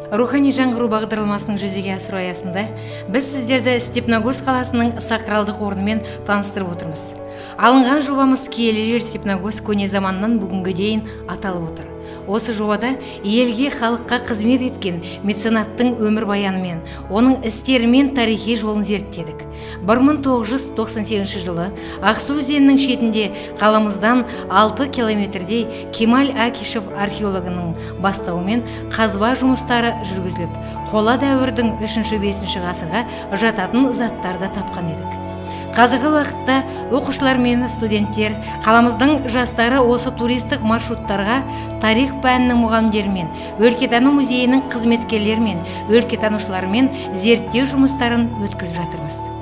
Рухани жаңғыру бағдарламасының жүзеге асыру аясында біз сіздерді Степногорск қаласының сакралдық орнымен таныстырып отырмыз. Алынған жобамыз «Киелі жер Степногорск көне заманнан бүгінге дейін» аталып отыр. Осы жобада елге, халыққа қызмет еткен меценаттың өмірбаянымен, оның істері мен тарихи жолын зерттедік. 1998 жылы Ақсу өзенінің шетінде, қаламыздан 6 километрдей, Кемал Акишев археологының бастауымен қазба жұмыстары жүргізіліп, қола дәуірдің 3-5 ғасырға жататын заттарды тапқан едік. Қазіргі уақытта оқушылар мен студенттер, қаламыздың жастары осы туристік маршруттарға тарих пәнінің мұғалімдерімен, өлкетану музейінің қызметкерлерімен, өлкетанушылармен зерттеу жұмыстарын өткізіп жатырмыз.